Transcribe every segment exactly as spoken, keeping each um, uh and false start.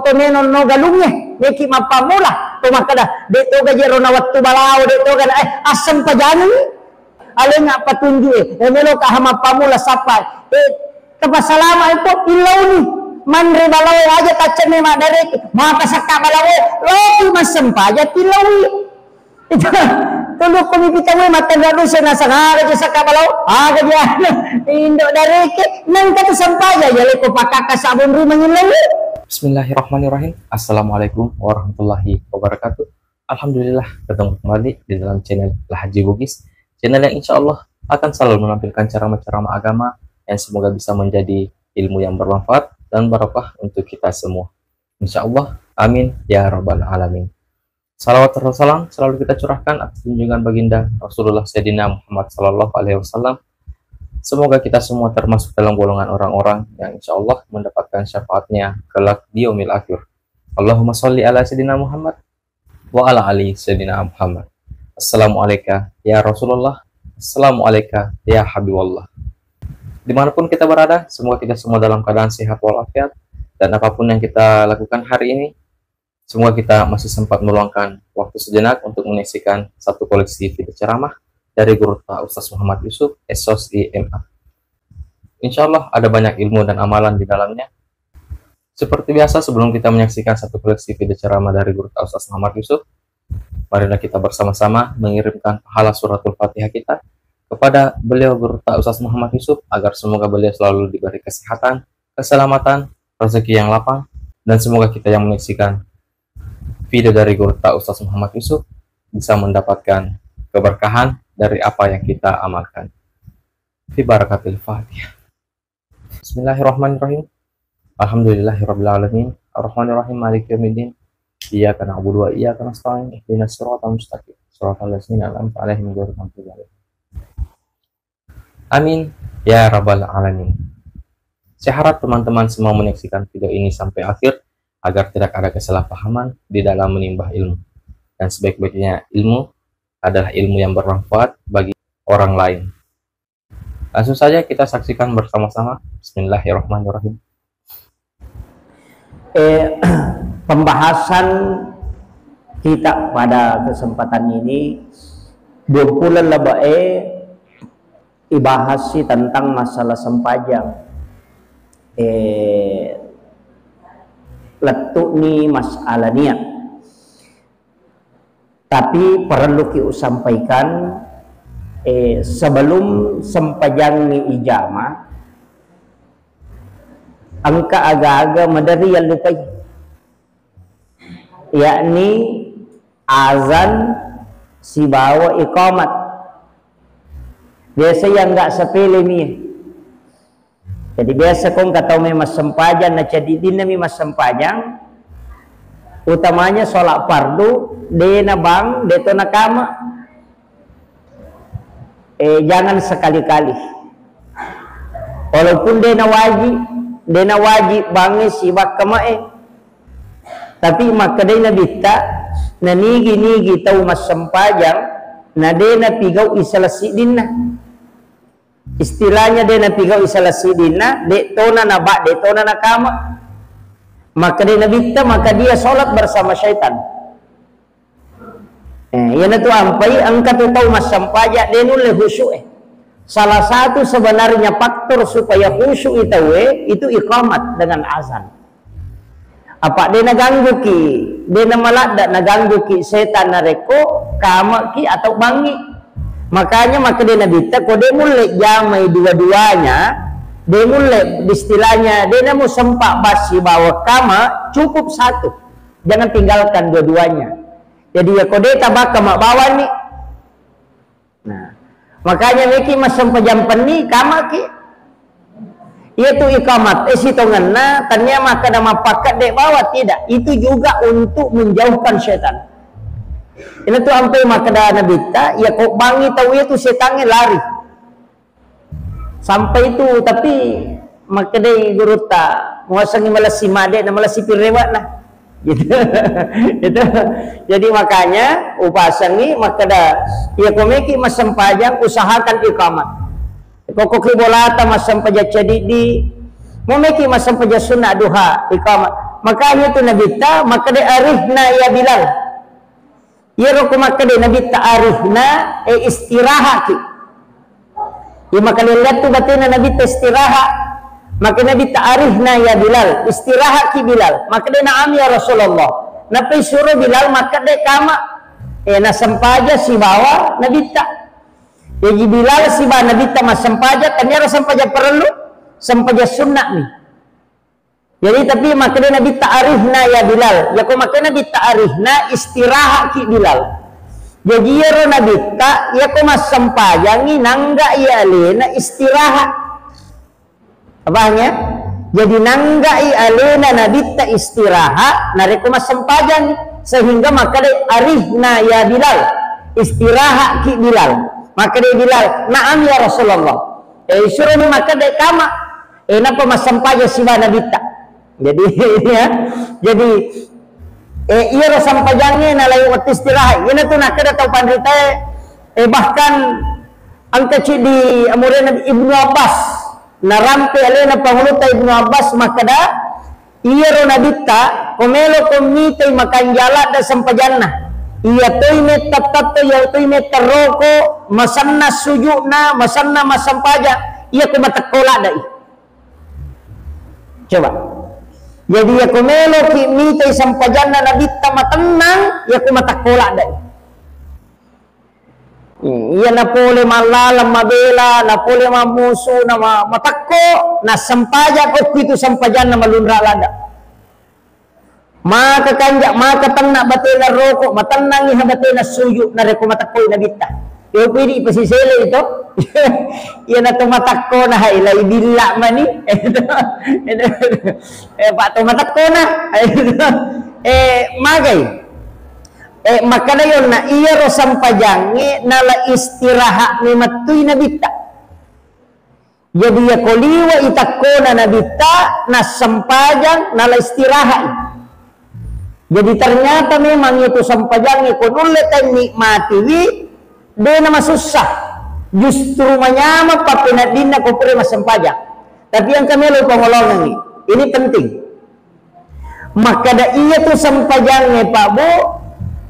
to meno no galungnge, meki mappammula, to makkeda, de' to gaje rona wettu balao, de' to gana, eh, assempajangi. Alengnga patunju e, eh, melo ka mappammula sappa, eh, tapasalama itu illauni, manre balao aja taccenne maddareke, maka sakka balao, loki massempajang tillaui. Itu, tulukku mi pitau e, mattenra duse nasang, aga je sakka balao, aga je anu, indo dareke, nengka tu sempajang, ya leko pakaka sabun rumah ngillau. Bismillahirrahmanirrahim. Assalamualaikum warahmatullahi wabarakatuh. Alhamdulillah, ketemu kembali di dalam channel Lahaji Bugis, channel yang insya Allah akan selalu menampilkan ceramah-ceramah agama yang semoga bisa menjadi ilmu yang bermanfaat dan barokah untuk kita semua. Insya Allah, amin ya rabbal alamin. Salawat serta salam selalu kita curahkan atas junjungan baginda Rasulullah Sayyidina Muhammad sallallahu alaihi wasallam. Semoga kita semua termasuk dalam golongan orang-orang yang insya Allah mendapatkan syafaatnya kelak di yaumil akhir. Allahumma sholli ala Sayyidina Muhammad wa ala ali Sayyidina Muhammad. Assalamualaikum ya Rasulullah. Assalamualaikum ya Habiballah. Dimanapun kita berada, semoga kita semua dalam keadaan sehat walafiat, dan apapun yang kita lakukan hari ini, semoga kita masih sempat meluangkan waktu sejenak untuk menyaksikan satu koleksi video ceramah dari Guru Ta Ustaz Muhammad Yusuf, S O S I M A. Insya Allah ada banyak ilmu dan amalan di dalamnya. Seperti biasa, sebelum kita menyaksikan satu koleksi video ceramah dari Guru Ta Ustaz Muhammad Yusuf, marilah kita bersama-sama mengirimkan pahala suratul Fatihah kita kepada beliau Guru Ta Ustaz Muhammad Yusuf agar semoga beliau selalu diberi kesehatan, keselamatan, rezeki yang lapang, dan semoga kita yang menyaksikan video dari Guru Ta Ustaz Muhammad Yusuf bisa mendapatkan keberkahan dari apa yang kita amalkan. Fi barakatil Fatihah. Bismillahirrahmanirrahim. Alhamdulillahirabbil alamin. Arrahmanirrahim. Maliki yaumiddin. Iyyaka na'budu wa iyyaka nasta'in. Ihdinas siratal mustaqim. Siratal ladzina an'amta 'alaihim ghairil maghdubi 'alaihim. Amin ya rabbal alamin. Saya harap teman-teman semua menyaksikan video ini sampai akhir agar tidak ada kesalahpahaman di dalam menimba ilmu. Dan sebaik-baiknya ilmu adalah ilmu yang bermanfaat bagi orang lain. Langsung saja kita saksikan bersama-sama. Bismillahirrahmanirrahim. Eh, pembahasan kita pada kesempatan ini, dua bulan lebih, eh, ibahas sih tentang masalah sempajang. Eh, lettu ni masalah niat. Tapi perlu ki usampaikan, eh, sebelum sempajangngi ijama, engka aga-aga maderri yallupai, yakni azan sibawa iqamat. Biasa yang nggak sepele mi. Jadi biasa ko engka tau mai massempajang, na ceddiddinna mi massempajang, utamanya sholat fardu, de na bang, de to nakama. Eh, jangan sekali-kali. Walaupun de na wajib, de na wajib bangngi sibawa kamae. Tapi makkedai Nabitta, na nigi-nigi tau massempajang, na de na pigau isala siddinna. Istilahnya de na pigau isala siddinna, de tona naba, de tona nakama. Maka de Nabitta, maka dia sholat bersama syaitan. Eh, iyanatu ampai engka tu tau massempajang de nulle khusyuk e. Salah satu sebenarnya faktor supaya khusyuk i tau e, itu iqamat dengan azan. Apa de nagangguki, de namaladda nagangguki setan narekko kamaki atau bangngi. Makanya makkeda Nabitta, ko de mulle jamai dua-duanya, de mulle istilahnya de namu sempa bassi bawa kama, cukup satu. Jangan tinggalkan dua-duanya. Jadi ya ko de tabakka mabbawani. Nah, makanya meki massempajang penni kamaki. Iyatu iqamat, eh, sitongenna, tania makkeda mappakkedde bawa, tidak. Itu juga untuk menjauhkan setan. Inatu ampe makkeda Nabitta, ya ko bangngi tau itu setangnge lari. Sampai itu, tapi makkedai gurutta, muasengngi malessi made na malessi pirewakna. Gitu. Gitu. Jadi makanya upasengngi makkeda, iya ko meki massempajang, usahakan iqamat. Ko koki bolata massempajang cadiddi, mo meki massempajang sunna duha, iqamat. Makanya itu Nabitta makkeda, "Arihna ya Bilal." Iyaro ko makkeda Nabitta, "Arihna," e, istirahaki. Iya makkeda lihat tu batena Nabitta istirahat. Makkeda Nabitta, "Arihna ya Bilal," istirahaki Bilal. Makkeda, "Na'am ya Rasulullah." Nappa isuro Bilal makkeda kama. E, nasempaja sibawa Nabitta. Jaji Bilal sibawa Nabitta massempaja, taniaro sempaja parellu, sempaja sunnah ni. Jadi, tapi makkeda Nabitta, "Arihna ya Bilal." Yako makkeda Nabitta, "Arihna," istirahaki Bilal. Jaji, iyaro Nabitta, yako massempajangi, nanggai alena istirahat. Paham ya? Jadi, nanggai alena Nabitta istirahat, narekko massempajangi. Sehingga makkeda, "Arihna ya Bilal." Istirahaki Bilal. Makkeda Bilal, "Na'am ya Rasulullah." E, suroni makkeda kama. E, nappa massempaja siba Nabitta. Jadi, ya. Jadi, e, iyaro sempajangnge nalai wettu istirahat. Iyanatu nakkeda tau panritae, e, bahkan engka ceddi amurena Ibnu Abbas. Narampe alena Pangulutta Ibnu Abbas makkeda, iyaro Nabitta, ko melo ko mitai makanja ladde sempajanna. Iya toi metta tatto, iya toi metta roko, masenna sujukna, masenna massempajang, iya ko matekko ladde i. Coba. Jadi, iya ko meloki mitai sempajanna Nabitta matennang, iya ko matekko ladde. Hmm, iya napole mallaleng mabela, napole mammusu, na ma-, matekko, nassempajang okki tu sempajanna malunra ladde. Maka kanja, maka tenna batena roko, matennangi ha batena suju, narekko matekkoi Nabitta. Yo pidi pasisele itu. Iya na to matekko na hai lai billa mani. Eh, Pak to matekko na. Eh, magai. Eh, makkeda yonna iyaro sempajangnge nala istirahat memettui Nabitta. Jadi, yako liwe i takkona Nabitta, nassempajang, nala istirahat. Jadi, ternyata memang itu sempajangnge ko nulle tennikmatiwi, de namasussa. Justru manyameng pappeneddinna ko pura massempajang. Tapi engka melo pangolongengngi. Ini penting. Makkeda iya tu sempajangnge, Pak Bu,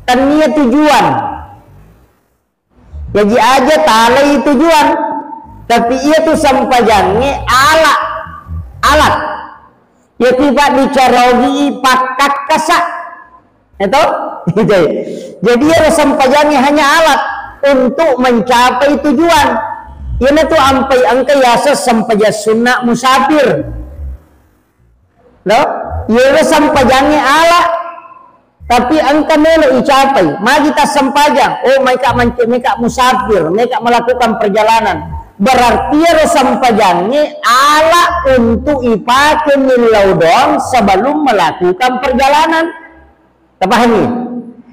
tennia tujuan. Jaji aja talai tujuan, tapi iya tu sempajangnge ala, alat. Iya tu Pak bicara ogi pakkakkasa. Itu? Jadi ero sempajangnge hanya alat untuk mencapai tujuan. Iyanatu ampai engka yaseng sempajang sunna musafir. Lo, iyaro sempajangnge ala, tapi engka melo icapai. Magi tassempajang? Oh, maika mance-, maika musafir, maika melakukan perjalanan. Berarti iyaro sempajangnge ala untuk ipake millau doang sebelum melakukan perjalanan. Tapahangngi?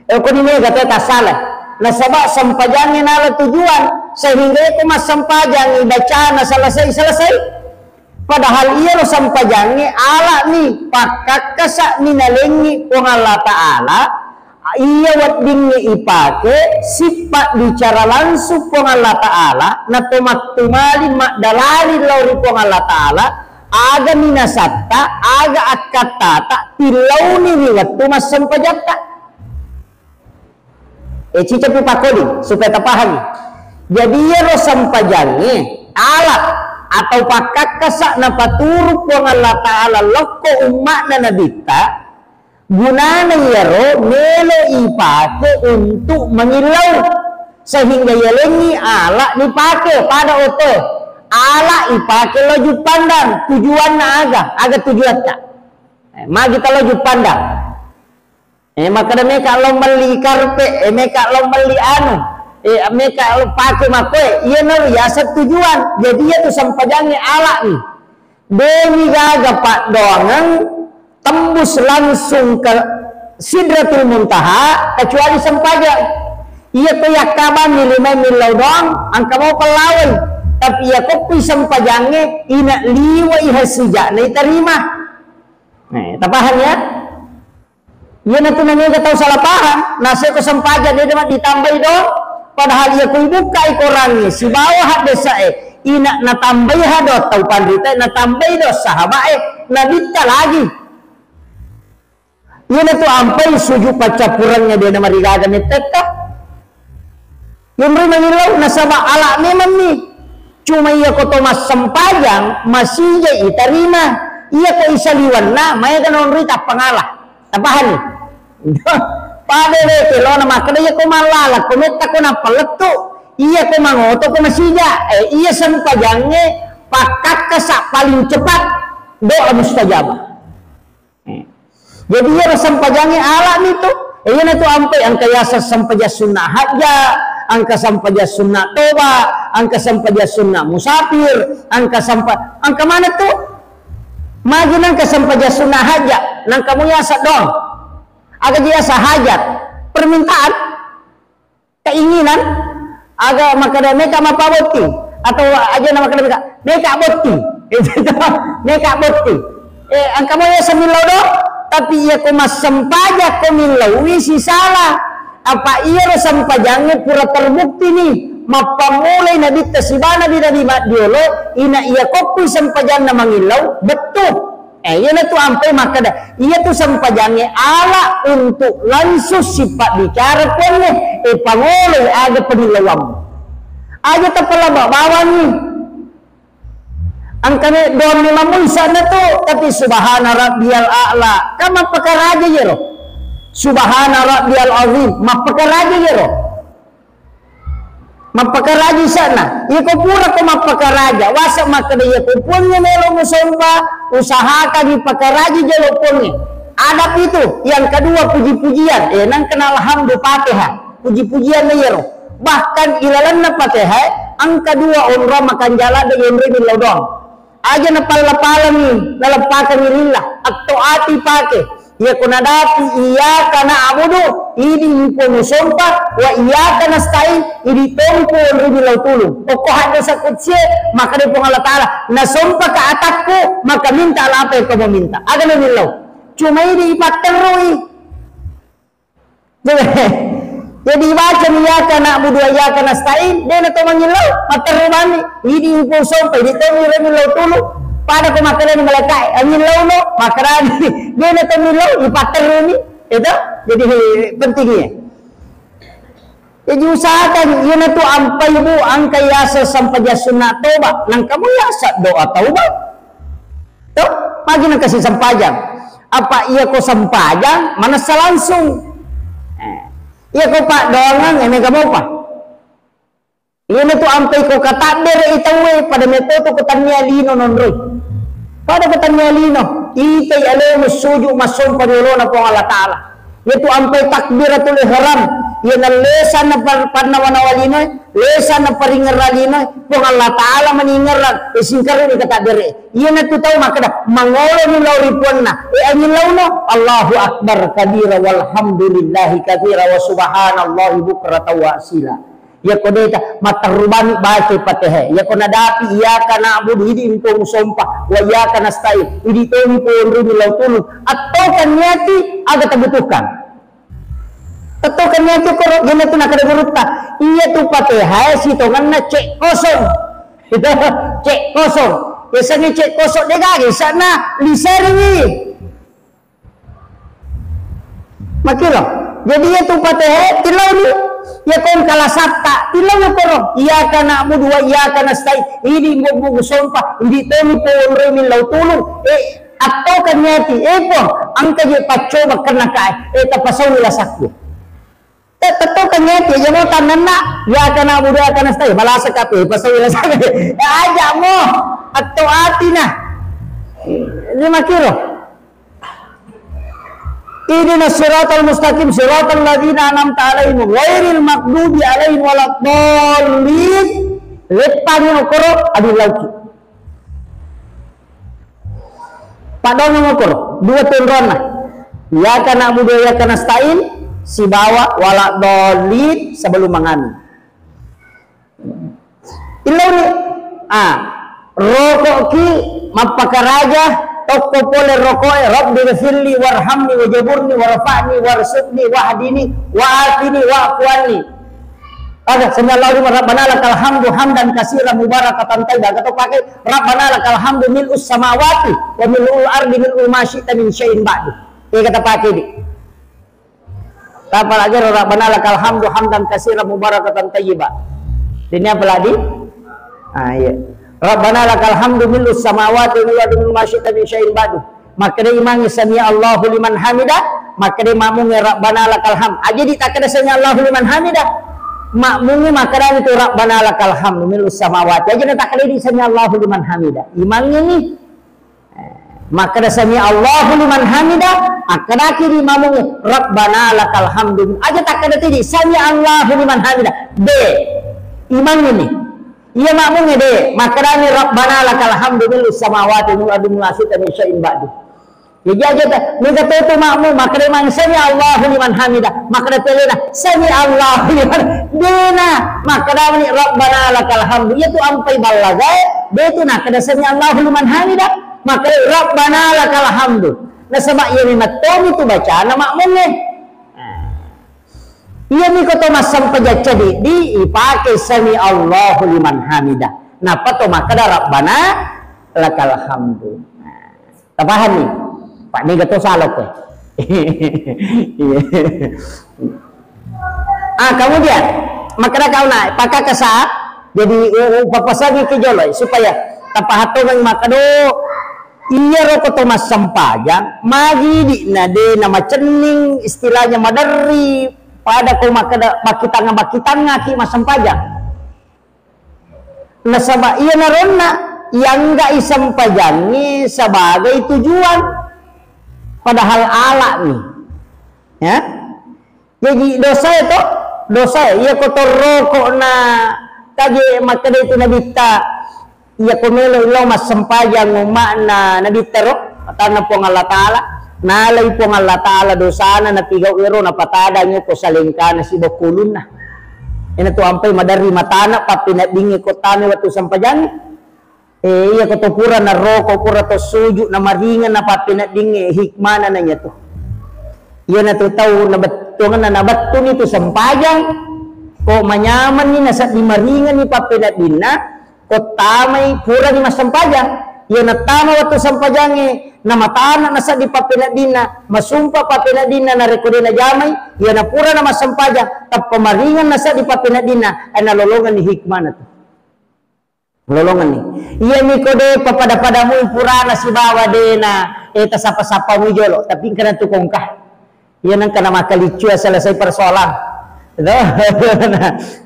Eh, ko ni mega tau tassala. Nasaba sempajangnge nala tujuan, sehingga iyako massempajangngi bacana selesai-selesai. Padahal iyaro sempajangnge alani, pakkakkasa'ni nalengngi Puang Allah Ta'ala, iya weddingnge ipake sippa bicara langsung Puang Allah Ta'ala, nato mattumali maddalali lao ri Puang Allah Ta'ala, aga minasatta, aga akkattata, tillauni ri wettu massempajatta. E, cicappi pakkoding supaya tapahangi. Jadi, iyaro sempajangnge alat atau pakkakkasa napaturu Puang Allah Ta'ala lokko umma'na Nabitta, gunana iyaro melo ipake untuk mangillau, sehingga yalengngi ala nipake pada oto. Ala ipake lo juppandang, tujuanna aga? Aga tujuatta? Eh, magi talo juppandang. Eh, makkeda meka lo melli karpe, eh, meka lo melli anu, eh, meka lo pake makkoe, iyanaro yaseng tujuan. Jadi, iyatu sempajangnge alani. Demi gaga paddoangeng tembus langsung ke Sidratul Muntaha, kecuali sempajang. Iyako yakkabang millimai millau doang, engka mau pellawai. Tapi iyako kui sempajangnge, ina liwai hasijana iterima. Eh, tapaham ya? Iyanatu namega tau salah paham, naseko sempajang de ditambai do, padahal iya kui bukkai korangnge sibawa haddesae, ina natambai ha do tau panritae, natambai do sahabae, nabitta lagi. Iyanatu ampai sujud paccappurengnge de' namarigaga mettekka. Yonroi mangillau nasaba' ala' memang mi. Cuma iya ko to massempajang, masija itarima. Iya ko isaliwenna, maega nonroi tappangala. Tapahani? Pada we kelona makkeda iya ko mallala, ko metta ko nappa lettu, iya ko mangoto ko masija. Eh, iya sempajangnge pakkakkasa paling cepat doa mustajabah. Eh. Jadi iyaro sempajangnge ala' mi tu. Eh, iyanatu ampai engka yaseng sempajang sunna hajja, engka sempajang sunna toba, engka sempajang sunna musafir, engka sempa-, engka mana tu? Magi nengka sempajang sunna hajja, nengka mu yaseng doang. Aga ji yaseng hajat? Permintaan. Keinginan, aga makkeda meka mappabotti, atau aja na makkeda meka, meka botti. Meka botti. Eh, engka mo yaseng millau do, tapi iya ko massempajang ko millaui sisala. Apa iyaro sempajangnge pura terbukti ni, mappammulai nabitta siba nabi-nabi maddiolo, ina iya kokkui sempajanna mangillau, bettu. Eh, iyanatu ampai makkeda, iyatu sempajangnge ala' untuk langsung sipabbicara Puangnge, eh, pangoloi aga pamillauammu. Aja tapalaba bawangngi. Engkani doang memang muisa'na tu, tapi subhana rabbiyal a'la. Kan mappakaraja iyaro. Subhana rabbiyal azim, mappakaraja iyaro. Mappakaraja isa'na. Iya ko pura ko mappakaraja, waseng makkeda iya ko Puangnge melo musompa, usahakan ipakaraja jolo Puangnge. Adab itu, yang kedua puji-pujian. Eh, nang kena alhamdu Fatihah. Puji-pujian na iyaro. Bahkan ilalenna Fatihah, engka dua onrong makanjala de' yonroi millau doang. Aja napalla-pallangngi, naleppakengngi lillah, atto ati pake. Iya ko nadapi iyyaka na'budu, idi ipo musompa, wa iyyaka nasta'in, idi tompo onroi millau tulung. Okko hadis qudsi, makkeda Puang Allah Ta'ala, nasompaka atakku, maka minta apa yang kau meminta. Aga na millau. Cuma idi ipatterrui. Jadi, jadi ibaca iyyaka na'budu wa iyyaka nasta'in, de' na to mangillau, matterru bani, idi ipo sompa, idi to mi remi lau tulu, pada ko makkedani malaikae, angillauno, makkedani, de' na to millau, ipatterruni, itu, jadi pentingnya. Jadi usahakan, iyanatu ampai bu, engka yaseng sempajang sunna toba, nangka mu yaseng doa taubat. To, magi nengka sisempajang. Apa iya ko sempajang, manessa langsung. Eh, iya ko paddoangeng, eh, mega mopa. Iyanatu ampai ko katabbere i tauwe, pada metto tu ko tannia lino nonroi. Pada ko tannia lino, itai alemu suju massompa riolona Puang Allah Ta'ala. Iyatu ampai takbiratul ihram, iyana lesa na par-, pannawa-nawa linoe, lesa na paringerra linoe, Puang Allah Ta'ala maningerrang, e singkaruni katabbere. Iyanatu tau makkeda, mangolo mi lao ri puanna, e angillauno, Allahu Akbar kabira walhamdulillahi katsira wa subhanallahi bukratan wa asila. Iyako deta, matterru bani baca Fatihah. Iyako nadapi, iyyaka na'budu, idi engko musompa, wa iyyaka nasta'in, idi tomi ponrumi lao tulung. Attoka niati aga tabutuhkan. Attoka niati koro, iyanatu nakada gurutta. Iyatu Fatihah sitongenna cek kosong. Cek kosong. Biasanya cek kosong de gaga, isana liseriwi. Makilo. Jadi iyatu Fatihah tilauni. Iya ko engka lasatta, tilauni koro. Iyyaka na'budu wa iyyaka nasta'in. Idi mbogu sompa, idi tomi ponrumi lao tulung. Eh, attoka niati, eh, Puang, engka je paccoba kenna kae, eh, tapasauni lasakku. Te-, tettoka niati, aja mo tannanna, iyyaka na'budu wa iyyaka nasta'in, malasa kape, pasawi lasa kape. Eh, aja mo, atto atina. Lima kiro. Ihdinas siratal mustaqim, siratal ladzina an'amta 'alaihim, ghairil maghdubi 'alaihim waladdallin. Leppangi okoro, adi lauki. Paddoangeng okoro, dua tu onronna. Iyyaka na'budu wa iyyaka nasta'in, sibawa waladdallin sebelum manganu. Illauni, ah, roko'ki mappakaraja tokko pole roko'e, Rabbi ghfirli warhamni wajaburni warfa'ni warzuqni wahdini wa'afini wa'fu anni. Aga, sami Allahu liman, Rabbana lakal hamdu hamdan katsiran mubarakatan thayyiban. Aga to pake, Rabbana lakal hamdu mil'us samawati wa mil'ul ardi mil'u ma syi'ta min syai'in ba'du. Ega tapake di. Tapalagi ro, Rabbana lakal hamdu hamdan katsiran mubarakatan thayyiba. Dini apa lagi? Ah, iya. Rabbana lakal hamdu mil'us samawati wal ardi wa mil'a ma syi'ta min syai'in ba'du. Makkeda imangnge sami Allahu liman hamida, makkeda makmungnge Rabbana lakal hamd. Aja di takkeda sami Allahu liman hamida. Makmungnge makkeda itu Rabbana lakal hamdu mil'us samawati. Aja na takkeda di sami Allahu liman hamida. Imangnge ni. Makkeda sami Allahu liman hamida, akkedaki di makmungnge, Rabbana lakal hamdu. Aja takkeda tidi, sami Allahu liman hamida. De. Imangnge ni. Iya makmungnge de. Makkedani Rabbana lakal hamdu mil'us samawati wal ardi wa mil'a ma syi'ta min syai'in ba'du. Jadi aja ta, mega to tu makmung, makkeda mang sami Allahu liman hamida. Makkeda telena, sami Allahu liman. Dena, makkedani Rabbana lakal hamdu. Iya tu ampai ballagae, de tu nakkeda sami Allahu liman hamida. Makkeda Rabbana lakal hamdu. Nasaba iya memang tomi tu bacana makmungnge. Iya mi ko to massempajang ceddi, ipake sami Allahu liman hamida. Napa to makkeda Rabbana lakal hamdu. Tapahami? Pak mega to salok kowe. Iya. Ah, kemudian makkeda kauna, pakakasa, jadi u-, u-, upapasangi ki jolo supaya tapahatongeng makkeda, iyaro ko to massempajang, magi di'na de na macenning istilahnya maderri pada ko makkeda bakkitangnga-bakkitangnga ki massempajang. Nasaba iyanaronna iangga'i sempajangnge sebagai tujuan, padahal ala'mi. Ya. Jaji dosae to, dosae. Iya ko torroko na kaje makkeda itu nabitta, iya ko melo lao massempajang umma'na nabitta ro, matanna Puang Allah Ta'ala, nalai Puang Allah Ta'ala dosana napigau ero napatadang ko salengkana sibokkulunna. Ena tu ampai maderri matana pappeneddingnge ko tame wettu sempajangnge. Eh, iya ko to pura naroko, pura to suju namaringeng na pappeneddingnge, hikmana na iya tu. Iyana tu tau nabettuanna nabettuni tu sempajang, ko manyamenni nasedding maringenni pappeneddinna, ko tamai purani massempajang. Iyana tama wettu sempajangnge, namatana nasedding pappeneddinna, masumpa pappeneddinna narekko de najamai, iyana purana massempajang, tappa maringeng nasedding pappeneddinna, eh, nalolongenni hikmana tu. Lolongenni. Iyami ko de papada-pada mui purana sibawa dena, eh, tasapa-sapa mui jolo, tapi engkana tu kongka. Iya nengka na makkaliccu selesai persoalan. Gitu.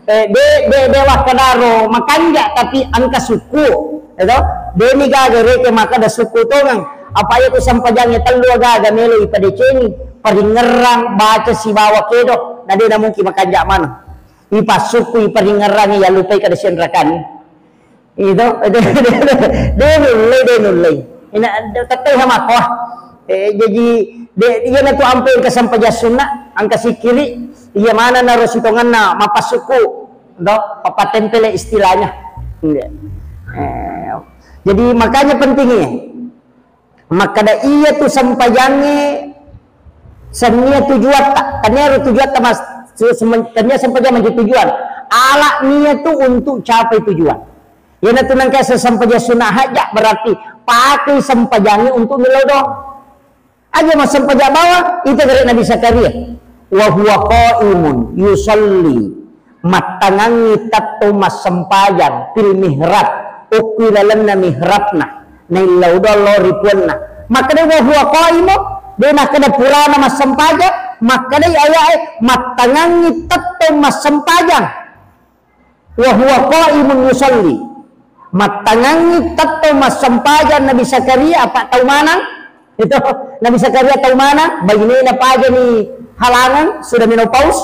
Eh, de, de, de wakkedaro makanja tapi engka sukku. Gitu. Deni gaga reke makkeda sukku tongeng. Apa iya tu sempajangnge tellu gaga melo ipadecengi. Paringerrang, baca sibawa kedo. Na de na mungkin makanja maneng. Ipassukku, iparingerrangi, yallupai kada sianrakanni. Itu, de nullei, de nullei. Ina, tettai sama ko. Eh, jadi, de, iya na tu ampe engka sempajang sunna, engka sikiri, iya mana naro sitonganna, mapassukku, do, papatempele istilahnya. Iya. Eh, jadi makanya pentingnya. Makkeda iya tu sempajangnge sennia tujuatta, tania ro tujuatta mas, se-, semen-, tania sempajang mancaji tujuan. Ala nia tu untuk capai tujuan. Iyanatu nengka sempajang sunnah hajat berarti pakai sempajangnge untuk millau doang. Aja massempajang bawang, itu dari Nabi Zakaria. Wa huwa qaimun yusalli. Mattangangngi tettong massempajang fil mihrab, okko lalenna mihrabna, naillau doang lao ri puanna. Makkeda wa huwa qaimun, de nakkeda purana massempajang, makkeda aya'e mattangangngi tettong massempajang. Wa huwa qaimun yusalli. Mattangangngi tettong massempajang Nabi Zakaria, apa tau manang? Itu Nabi Zakaria tau manang, bainena pajani halangan, sudah menopause,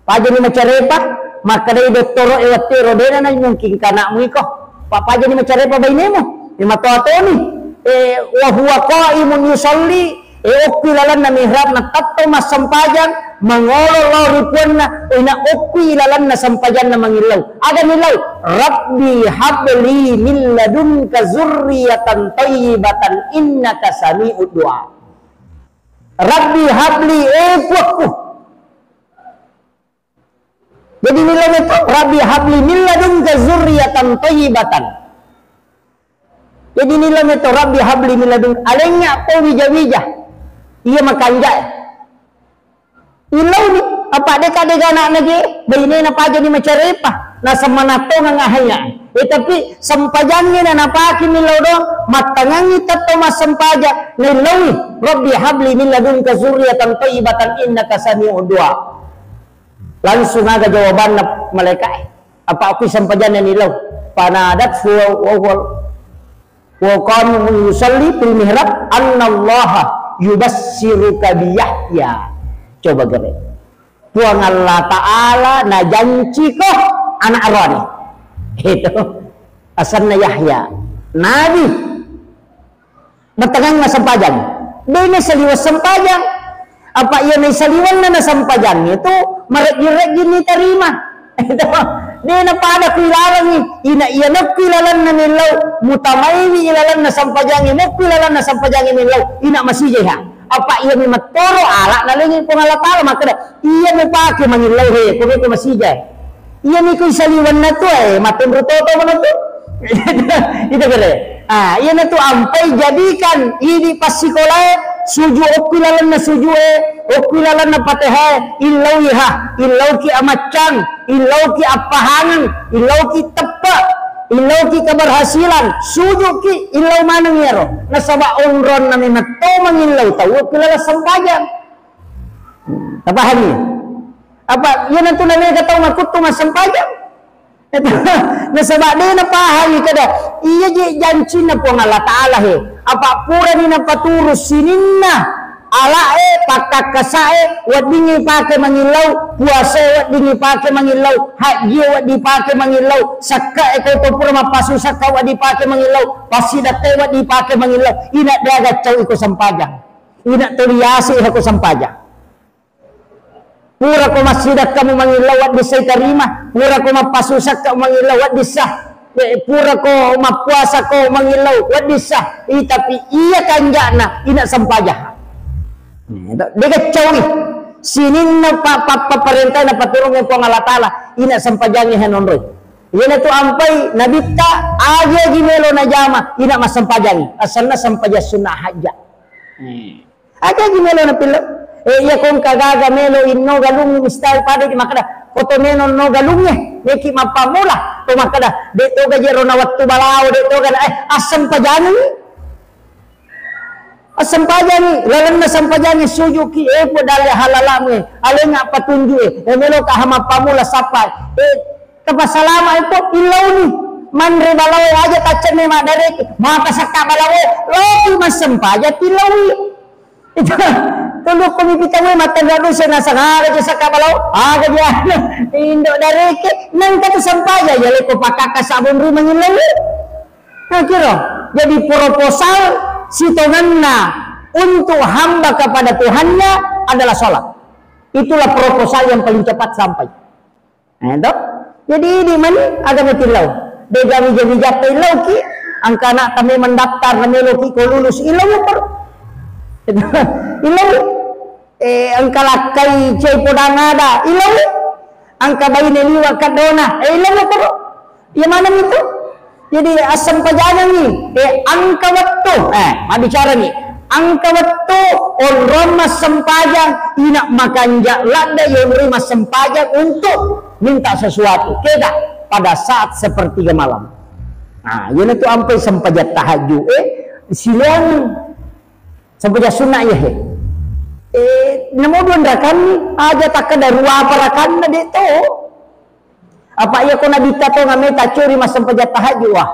pajani macarepa, makkedai dottoro e wettu ero dena na mungkin kanakmu iko. Pa-, pajani macarepa bainemu, e matoa toni. E, wa huwa qaimun yusalli, e okki lalenna mihrabna tettong massempajang, mangolo lao ri puanna, ina okki lalenna sempajanna mangillau. Aga millau? Rabbi habli min ladunka zurriyatan thayyibatan innaka sami'ud du'a. Rabbi habli, e puakku. Jadi nilai itu, Rabbi habli min ladunka zurriyatan thayyibatan. Jadi nilai itu, Rabbi habli min ladun, alengnga ko wija-wija. Iya makanjak. Illauni, apa deka dega anakna je, bainena pajani macarepa, nasemmanattongang ahaya. Eh, tapi sempajangngi na napake millau doang, mattangangngi tetto massempajang, naillaui, "Rabbi habli min ladunka zurriyatan thayyibatan innaka sami'ud du'a." Langsung aga jawabanna malaika'e. Apa aku sempajanna nillau. Fanadathu wa huwa, wa qama yusalli fil mihrab, "Annallaha yubassiruka bi Yahya." Coba gere. Puang Allah Ta'ala najanciko anak roani. Itu. Asanna Yahya. Nabi. Mattangangngi massempajang. De' naisaliweng sempajang. Apa iya naisaliwenna na sempajang itu mareggi-reggi nitarima. Itu. De' napada ku ilalengngi. Ina iya nakku ilalenna millau. Mutamaiwi ilalenna sempajangnge. Mukku ilalenna sempajangnge millau. Ina masijaiha. Apa iya mi mattoro ala nalengi Puang Allah Ta'ala makkeda, iya mupake mangillau he, ko meko masijai. Iya niko isaliwenna tu, eh, matenro toto mana tu. Itu kere. Ah, iya natu ampai jadikan idi passikolae suju okku lalenna sujue, okku lalenna patehae, illauiha, illauki amaccang, illauki appahangeng, illauki teppe, illauki keberhasilan, sujuki illau maneng iyaro. Nasaba onronna memetto mangillau tau okku laleng sempajang. Tapahangi? Apa iyanatu namega tau makuttu massempajang? Nasaba de napahangi kada iya je jancinna Puang Allah Ta'ala he. Apa purani napaturu sininna alae, pakkakkasae, weddingngi pake mangillau, puasae weddingngi pake mangillau, hajjie wedding pake mangillau, sakkae ko to pura mappasu sakka wedding pake mangillau, passidakkae wedding pake mangillau, ina de gaccau iko sempajang. Ina tuli yase iko sempajang. Pura ko massidakkamu mangillau wedding sa itarima, pura ko mappasusakka mangillau wedding sa, eh, pura ko mappuasako mangillau wedding sa, i, tapi iya kanja'na ina sempajang. Nah, itu, de gaccaui sininna pa-, pa-, pa-, parentana paturungnge Puang Allah Ta'ala, ina sempajangnge hanonroi. Iyanatu ampai nabitta, agi-agi melo najama, ina massempajangngi, asanna sempajang sunnah hajja. Hmm. Aga gi melo napillau? Eh, iya ko engka gaga melo inno galung mistai pada di makkeda, ko to melo no galungnge, meki mappammula, to makkeda, de to gaje rona wettu balao, de to gana, eh, assempajangi. Assempajangi, lalenna sempajangi sujuki, eh, po dalle halalamu, eh, alenga patunju, eh, eh, melo ka hama pammula sappa, eh, Tapasalama itu illauni. Manre balawo aja taccenne maddareki. Maka sakka balawo, loki massempajang tillaui. Itu, tulukku mi pitawai mattanra duse nasang aga je sakka balawo. Aga je anu, indo dareke. Nengka tu sempajang, ya leko pakakka sabun rumah ngillaui. Nah, kira. Jadi proposal sitonganna untuk hamba kepada Tuhannya adalah sholat. Itulah proposal yang paling cepat sampai. Eh, to? Jadi idi mani aga metillau. Dega wija-wijatta illauki, angka anakta memang daftar na meloki ko lulus, illau koro. Illau. Eh, angka lakkai cai podang ada, illau. Angka baine liwa kaddona, eh, illau koro. Iya maneng itu? Jadi assempajangengngi, eh, engka wettu, eh, mabbicarani, engka wettu onrong massempajang, ina makanja ladde yonroi massempajang untuk minta sesuatu. Kega pada saat sepertiga malam. Nah, iyanatu ampai sempajang tahajud, eh, silaing sempajang sunnah iya he. Eh, namo dua rakanni, aja takkeda ruapa rakanna de to. Apa iya ko nabitta to ngameta curi massempajang tahajud, wah.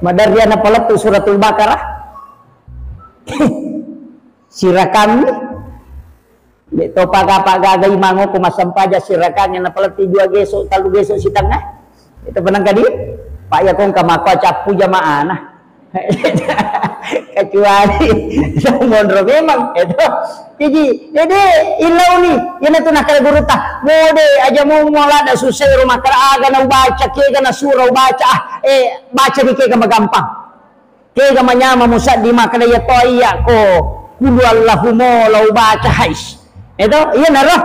Madarri ana palettu Suratul Baqarah. Sirakammi. De to paga-paga imang ko massempajang sirakammi na palettu dua geso, tellu geso sitengnga. Itu penang kadi. Pak iya ko engka mako cappu jamaana. Kecuali yang monro memang itu. Jadi, jadi illauni, iyanatu nakkeda gurutta, mode aja mu mualada susah rumah keraga na ubaca, kega na surah ubaca, ah, eh, baca di kega magampang. Kega manyama musaddi makkeda iya to iya ko, kulu Allahu mo la ubaca hais. Itu, iyanaro.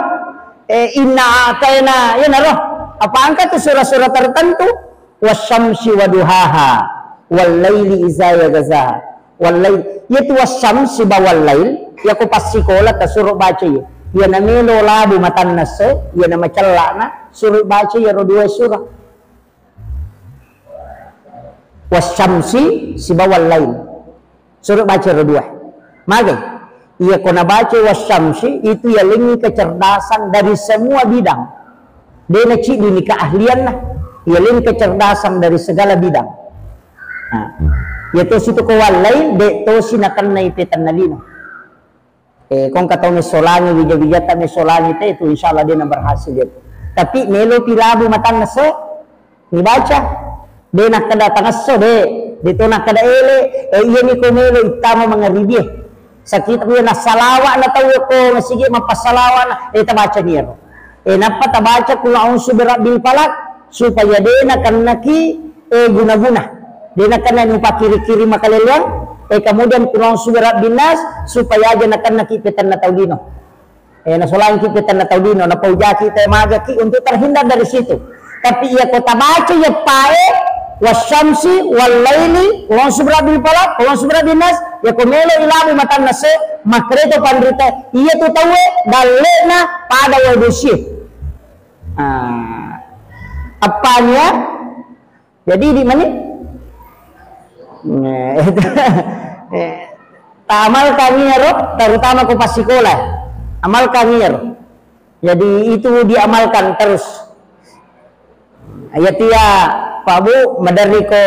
Eh, inna ataina, iyanaro. Apa engka tu surah-surah tertentu? Wasyamsi waduhaha, wallaili iza yaghsha, wallail, iyatu wasyamsi ba wallail, iya ko passikola tasuro baca iya. Iya namelo labu matanna esso, iya namacella'na, suro baca iyaro dua surah. Wasyamsi sibawa lail. Suro baca ro dua. Magai? Iya ko nabaca wasyamsi itu yalengngi kecerdasan dari semua bidang. De naciddini keahlianna. Yalengngi kecerdasan dari segala bidang. Nah, iya tosi tu ko wallail, de tosi nakennai petanna lino. Eh, kongka tau messolangi, wija-wijatta messolangi te, itu insyaallah de na berhasil de. Tapi melo pi labu matanna se, nibaca. De nakkeda tangesso de, de to nakkeda ele, eh, iya ni ko melo ittama mangaribie. Sakita iya nassalawa na tau ko masigi mappasalawa na, eh, tabaca ni ero. Eh, nappa tabaca kul a'udzu birabbil falaq supaya de nakennaki, eh, guna-guna. De nakennani upakiri-kiri makalelluang, eh, kemudian kul a'udzu birabbin nas supaya aja nakennaki petanna tau lino. Eh, nasolangki petanna tau lino, napaujaki te magaki untuk terhindar dari situ. Tapi iya ko tabaca iya pae, wasyamsi, wallaili, kul a'udzu birabbil falaq, kul a'udzu birabbin nas, iya ko melo ilabu matanna se, makreto panrita, iya tu tauwe, dallena pada wae bosie. Ah, appania? Jadi di mani? Eh, itu. Eh, ta amalkan iyaro, terutama ko passikola. Amalkan iyaro. Jadi itu diamalkan terus. Iya tia, Pak Bu, maderri ko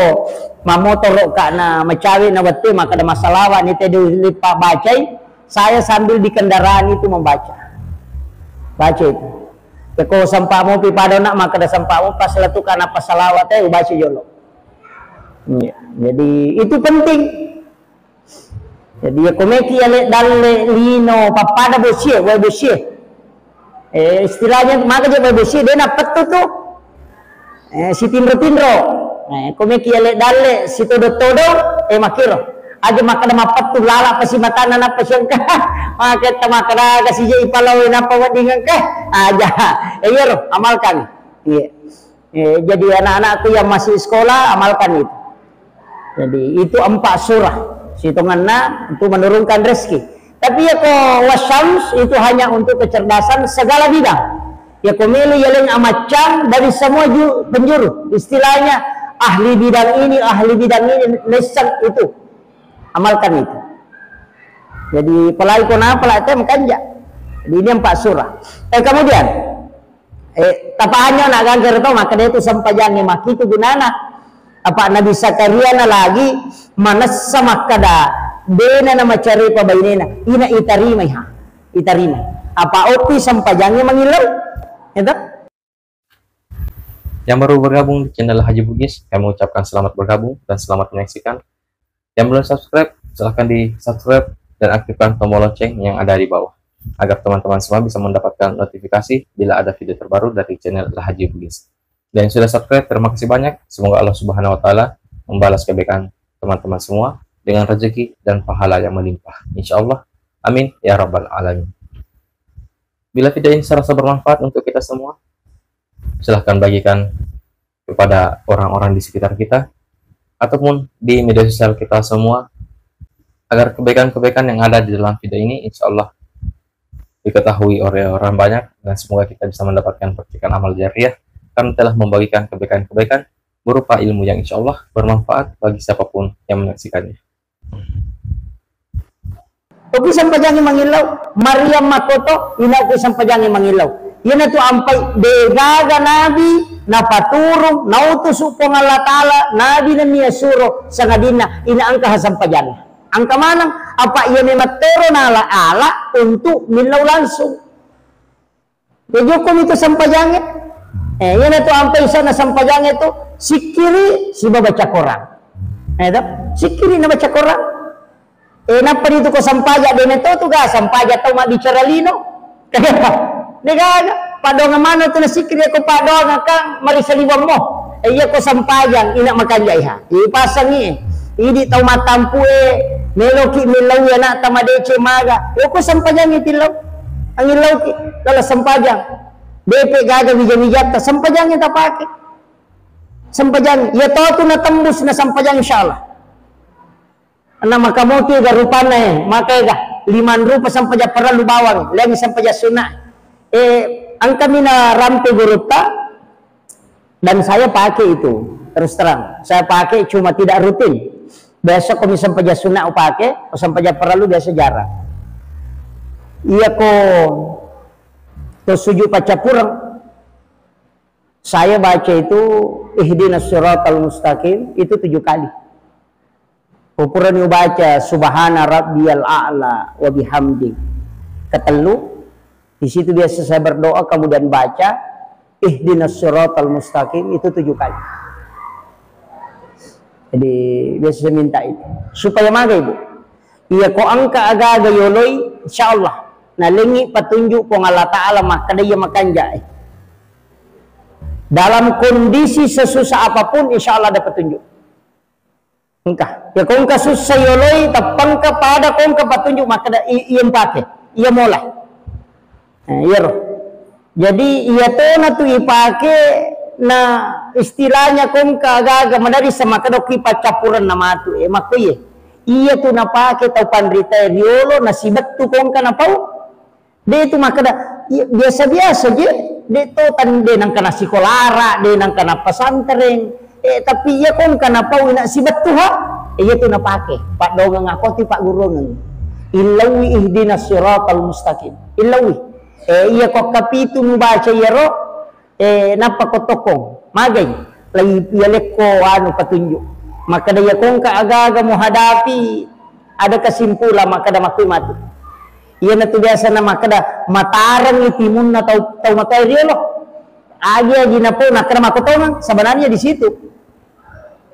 mamotoro ka na macawe na wettu, maka ada masalah wa ni te dilipat bacai. Saya sambil di kendaraan itu membaca. Baca itu. Ya, ko sempa mopi pada nak, maka ada sempa mopi pas letukan apa salawat, eh, baca jolo. Iya. Jadi, itu penting. Jadi, ya, ko meki ale dalle lino, pappada bosie, wae bosie. Eh, istilahnya, maka je wae bosie, de na pettu tu. Eh, sitinro-tinro. Eh, ko meki ale dalle, sitodo-todo, eh, makiro. Aja makkeda mappettu lala pasi matanna nappa siengka. Maka ta makkeda aga sije ipalawe nappa wedding engka. Aja. Eh, iyaro, amalkan. Iya. Eh, jadi anak-anakku yang masih sekolah, amalkan itu. Jadi, itu empat surah. Sitonganna untuk menurunkan rezeki. Tapi ya ko wasyams itu hanya untuk kecerdasan segala bidang. Ya ko melo yaleng amaccang dari semua ju-, penjuru. Istilahnya ahli bidang ini, ahli bidang ini, lesson itu. Amalkan itu. Jadi, apalagi ko napa lah, itu makanja. Jadi, ini empat surah. Eh, kemudian, eh, tapahannya nak ganggar tau, maka dia itu sempajangi maki itu gunana. Apa Nabi Zakaria na lagi manessa makkada, dena na macarepa bainena, ina itarimai ha, itarimai. Apa opi sempajangi mangillau? Itu? Yang baru bergabung di channel Haji Bugis, kami ucapkan selamat bergabung dan selamat menyaksikan. Yang belum subscribe, silahkan di subscribe dan aktifkan tombol lonceng yang ada di bawah, agar teman-teman semua bisa mendapatkan notifikasi bila ada video terbaru dari channel Haji Bugis. Dan yang sudah subscribe, terima kasih banyak. Semoga Allah Subhanahu wa Ta'ala membalas kebaikan teman-teman semua dengan rezeki dan pahala yang melimpah. Insya Allah. Amin ya Rabbal Alamin. Bila video ini serasa bermanfaat untuk kita semua, silahkan bagikan kepada orang-orang di sekitar kita ataupun di media sosial kita semua, agar kebaikan-kebaikan yang ada di dalam video ini, insya Allah, diketahui oleh orang banyak, dan semoga kita bisa mendapatkan percikan amal jariah karena telah membagikan kebaikan-kebaikan berupa ilmu yang insya Allah bermanfaat bagi siapapun yang menyaksikannya. Oki sempajangi mangillau, Maryam makkoto, ina oki sempajangi mangillau. Iyanatu ampai degaga nabi napaturung, nautusu Puang Allah Ta'ala, nabi nennia suro, sangadinna ina engka ha sempajanna. Engka maneng, apa iya memang tero nala ala untuk millau langsung. Ya, jokkomi tu sempajangnge. Eh, iyanatu ampai isana sempajangnge tu, sikkiri siba baca Quran. Eh, to? Sikkiri na baca Quran. Eh, nappa ditu ko sempaja, de meto tu ga sempaja tau mabbicara lino. Degaga. Paddoangeng mano tu na sikkiri ko paddoangeng kan marisa liwammo. Eh, iya ko sempajang, ina makanjaiha. Ipasangi, idi tau mattampue, meloki millauwi anakta madeceng maga. Yoko sempajangi tillau. Angillauki, lala sempajang. Depe gaga wija-wijatta, sempajangi tapake. Sempajangi. Iya totu na tembus na sempajang, insyaallah. Na makamoki ga rupanna, eh, maka ega. Lima rupa sempajang parellu bawang, lain sempajang sunna. Eh, engkami narampe gurutta, dan saya pakai itu, terus terang. Saya pakai cuma tidak rutin. Biasa ko mi sempajang sunna upake, ko sempajang parellu biasa jarang. Iya ko to sujud paccappureng, saya baca itu ihdinas siratal mustaqim itu tujuh kali. Ko purani ubaca subhana rabbiyal a'la wa bihamdi ketellu, di situ biasa saya berdoa kemudian baca ihdinas siratal mustaqim itu tujuh kali. Jadi biasa saya minta itu supaya maga ibu. Iya ko engka aga-aga yoloi, insyaallah nalengi petunjuk Puang Allah Ta'ala makkeda iya makanjak. Dalam kondisi sesusah apapun, insya Allah ada petunjuk. Engka. Ya, ko engka susah yoloi, teppengka pada ko engka petunjuk, makkeda i-, iya mpake, iya mola. Eh, iyaro. Jadi, iya tona tu ipake, na istilahnya ko engka aga-aga madari sama kada ki paccappureng na matu, eh, makko iye. Iya tu napake tau panrita riolo, nasibettu ko engka napau. De' tu makkeda, iya, biasa-biasa je, de' to tan-, de' nengka nasikolara, de' nengka nappesantreng. Eh, tapi iya ko engka napau ina sibettu ha, eh, iya tu napake. Paddongeng ako ti pagguruangeng. Illawi ihdinas siratal mustaqim. Illawi. Eh, iya ko kapitu mubaca iyaro, eh, nappa ko tokkong. Magai. Lai iya lekko anu petunjuk. Makkeda iya ko engka aga-aga muhadapi, ada kesimpulan makkeda makkui matu. Iyanatu biasana makkeda, matarengngi timunna tau, tau matoa riolo. Agi-agi napau nakkeda makkotongeng, sebenarnya di situ.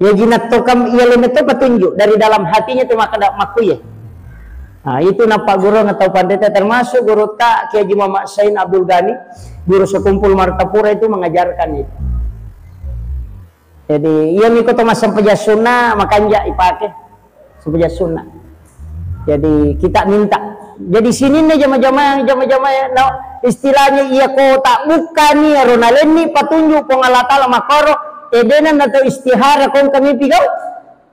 Yaji nattokam, iya leme to petunjuk dari dalam hatinya tu makkeda makkuye. Nah, itu nappagurung tau pandeta termasuk gurutta Kiai Haji Muhammad Sain Abdul Ghani, guru sekumpul Martapura itu mengajarkan itu. Jadi, iya miko to massempajang sunna, makanja ipake. Sempajang sunna. Jadi, kita minta. Jadi, sininna jama-jama, jama-jama, no, istilahnya iya ko tak buka ni, aro nalenni patunjuk Puang Allah Ta'ala makoro, eh, dena na to istihara kong kami pigau.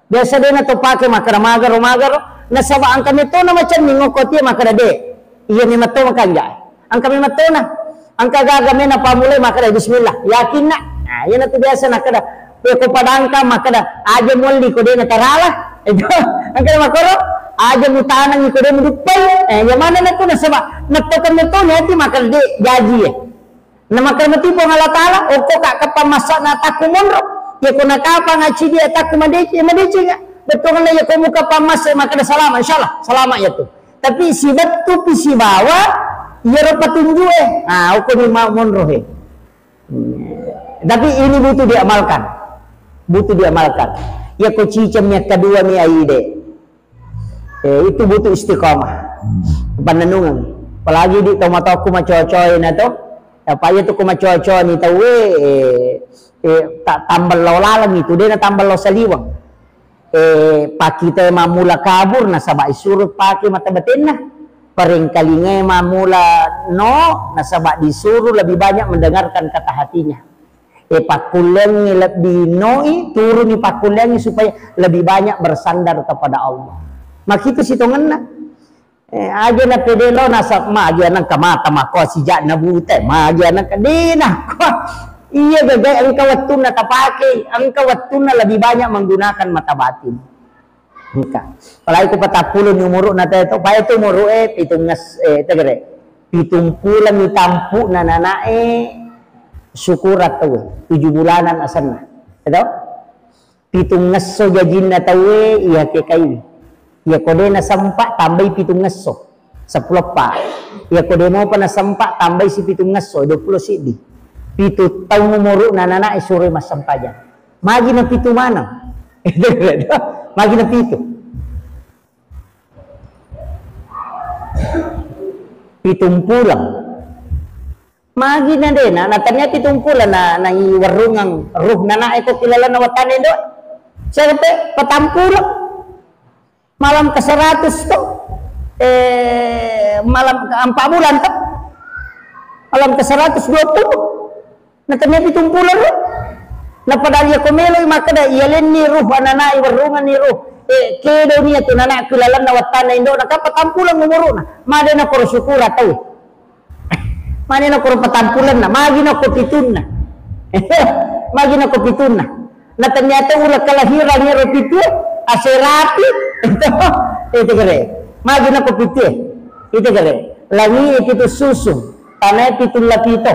Biasa dena to pake makara magaro, magaro. Nasaba angka metona macam ni ngoko tie makara de. Iya memang to makanja. Engka memang tona. Engka gaga mena pammulai makkeda bismillah. Yakinna. Nah, iyanatu biasa nakkeda. Iya ko padangka makkeda aja mualli ko de natarala. Itu. Engka makkoro aja mutanangi ko de muduppai. Eh, iya maneng natu nasaba. Nattokeng metoni ati makkeda de jaji ya. Na makkeda mati Puang Allah Ta'ala, okko ka kapang massana takku monro. Iya ko nakapang acidi takku madeci, madeci ka. Betul kan iya ko muka pammasa makkeda salama, insyaallah salama ya tu. Tapi sibettupi sibawa iyaro petunju'e. Ah, okko ni mau monro he. Hmm. Tapi ini butuh diamalkan. Butuh diamalkan. Ya ko ciceng yang kedua mi aide. Eh, itu butuh istiqomah. Pannennungeng. Apalagi di tomatokku macocoe na to. Apa iya tu ku macocoe ni tauwe, eh, eh, ta-, tambello laleng itu, dena tambello saliweng. Eh, pakita mammula kabur nasaba isuro pake mata batinna. Parengkalingai mammula no nasaba disuruh lebih banyak mendengarkan kata hatinya. Eh, pakkulleangngi lebbi noi, turuni pakkulleangngi supaya lebih banyak bersandar kepada Allah. Makitu sitongenna. Eh, aja na pede lo nasab magi anang kamata mako sijak na bute, magi anang kadena. Iya gagai engka wettunna tapake, engka wettunna lebih banyak menggunakan mata batin. Engka. Apalagi ku patappulo ni umuru'na te to, pae tu umuru'e pitungnges-, eh, tegere. Pitumpulo mi tampu'na nanae syukuran tauwe, tujuh bulanan asenna. Eto? Pitungngesso jajinna tauwe iya ke kaiwi. Iya ko de nasempa tambai pitungngesso, seppulo eppa. Iya ko de mopa nasempa tambai si pitungngesso, dua puluh siddi. Pitu taung umuru'na nanae suroi massempajang. Magi na pitu maneng. Magi na pitu. Pitung pulang. Magi na dena, na tania pitung pulang na, na iwerrungang ruh nana eko kilalana watane do. Siapa pe? Patang pulang. Malam ke seratus tu, eh, malam ke empat bulan tu, malam ke seratus dua puluh. Na tania pitung pulo ruh. Na padahal iya ko meloi makkeda, iya lenni ruh, ananai werrunganni ruh. Eh, kedoni atu nanakku lalenna wattanna indo'na, kan patampuleng umuru'na. Made na koro syukura tau. Mane na koro patampulenna, magi na ko pitunna. Magi na ko pitunna. Na ternyata ula kelahiran ero pitu, aserapi. Itu kere. Magi na ko pitu. Itu kere. Langi pitu susu, tanai pitu lapito.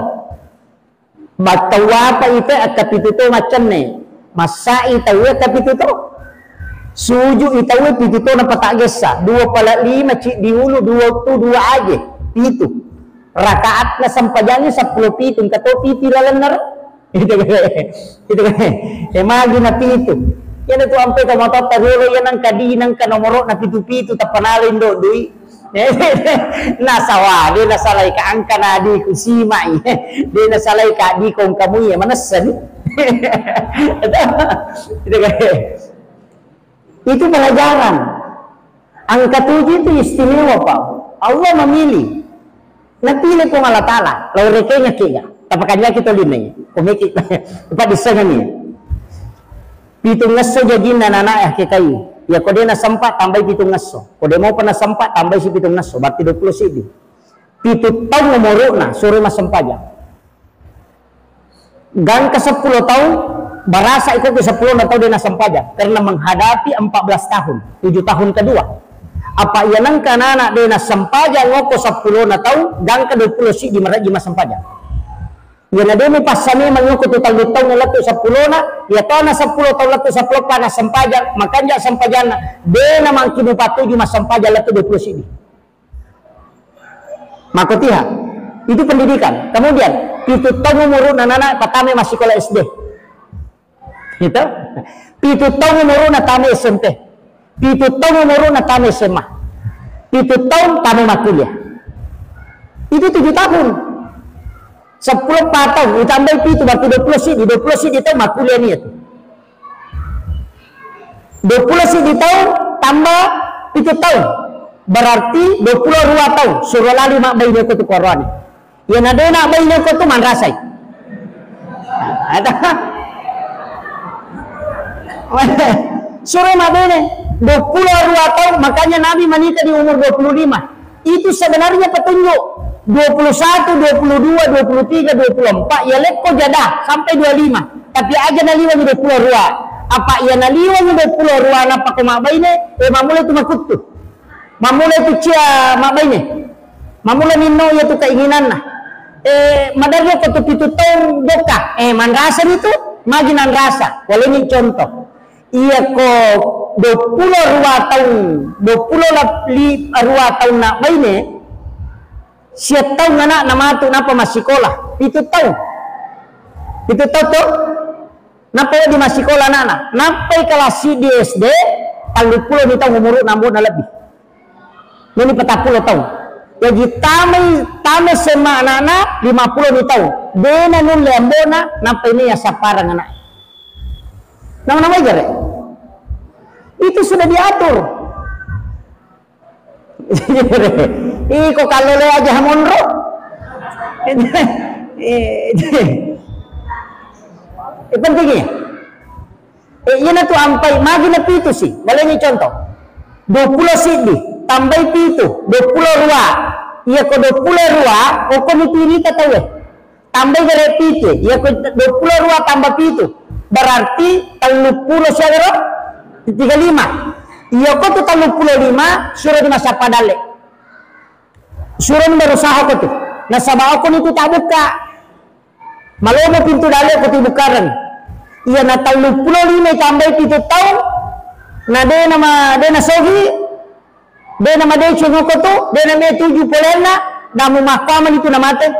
Battau apa ite akka pitu to macenne. Masai tau akka pitu to. Suju i tau pitu to na pata gessa. Dua pala lima ciddi ulu, dua tu, dua aje. Pitu. Rakaatna sempajangnge seppulo pitu, engka to piti lalenna ro. Itu kan. Itu kan. Eh, magi na pitu. Iya tu ampe to motor ta riolo iya nangka di, nangka nomoro na pitu-pitu, tappa nala indo dui. Nasawa, de nasalai ka angka na di ku simai. De nasalai ka di kong kamu iya manessa ni. Itu kan. Itu pelajaran. Angka tujuh itu istimewa, Pak. Allah memilih. Napilih Puang Allah Ta'ala. Lau rekenya kega. Tapakanjaki to linai. Komeki. Upa disengani. Pitung esso jajinna nana ya kekai. Ya kode na sempat tambai pitung esso. Kode mau pernah sempat tambai si pitung esso. Berarti dua puluh sidi. Pitu taung umuru'na, suro massempajang. Gangka seppulo taung, barasa iko ke seppulo na taung de nassempajang, karena menghadapi empat belas tahun, tujuh tahun kedua. Apa iya nengka anak de nassempajang ngoko seppulo na taung, gangka dua puluh sidi marajji massempajang. Iya na de mupassa memang ngoko tu tellu taung lettu seppulo na, iya to na seppulo taung lettu seppulo pa nassempajang, makanja sempajanna, de na mangki mupatuju massempajang lettu dua puluh sidi. Makotiha. Itu pendidikan. Kemudian, pitu taung umuru'na nana patame massikola S D. Gitu. Pitu taung umuru'na tame S M P. Pitu taung umuru'na tame S M A. Pitu taung tame makkuliah. Itu tujuh tahun. Seppulo pa taung, ditambahi pitu, berarti dua puluh sidi, dua puluh sidi taung makkuliah ni itu. Dua puluh sidi taung tambah pitu taung, berarti dua puluh dua taung, suro lali mabbaine ko tu koroane. Iya na de na baine ko tu manrasai. Ada. Suro mabbaine, dua puluh dua taung, makanya Nabi menikah di umur dua puluh lima. Itu sebenarnya petunjuk. Dua puluh satu, dua puluh dua, dua puluh tiga, dua puluh empat, ya lekko jadah sampai dua lima. Tapi aja naliwangi dua puluh dua. Apa iya naliwangi dua puluh dua nappa ko mabbaine, eh, mammulai tu makuttu. Mammulai tu cia mabbaine. Mammulai minno iya tu keinginanna. Eh, maderri ko tu pitu taung jokka. Eh, manrasa ni tu, magi nanrasa. Waleni contoh. Iya ko dua puluh dua taung, dua puluh lap-, li-, dua taung na baine, sia taung anakna matu napa massikola, pitu taung. Pitu taung to? Napa di massikola anakna? Nappai kelas di S D, tellu puluh ni taung umuru nambona lebih. Nani patappulo taung. Jadi tamai, tamai S M A anakna lima puluh ni taung. Dena nulle ambona, nappai ni sapparang anak. Nama-nama jare. Itu sudah diatur. Iko kalau le aja monro. Eh, pentingnya. Eh, iyana tu ampai, magi na pitu si. Waleni contoh. Dua puluh siddi, tambai pitu, dua puluh dua. Iya ko dua puluh dua, okko ni pirita tauwe. Tambai gare pitu, iya ko dua puluh dua tambah pitu. Berarti tellu puluh siagaro? Tiga lima. Iya ko tu tellu puluh lima, suro di masa padalle. Suro ni berusaha ko tu. Nasaba okko ni tu tabukka. Malomo pintu dalle ko tibukareng. Iya na tellu puluh lima tambai pitu taung, na de nama, de na sogi, de nama deceng ko tu, de nama tuju polenna, namu makkamani tu namate.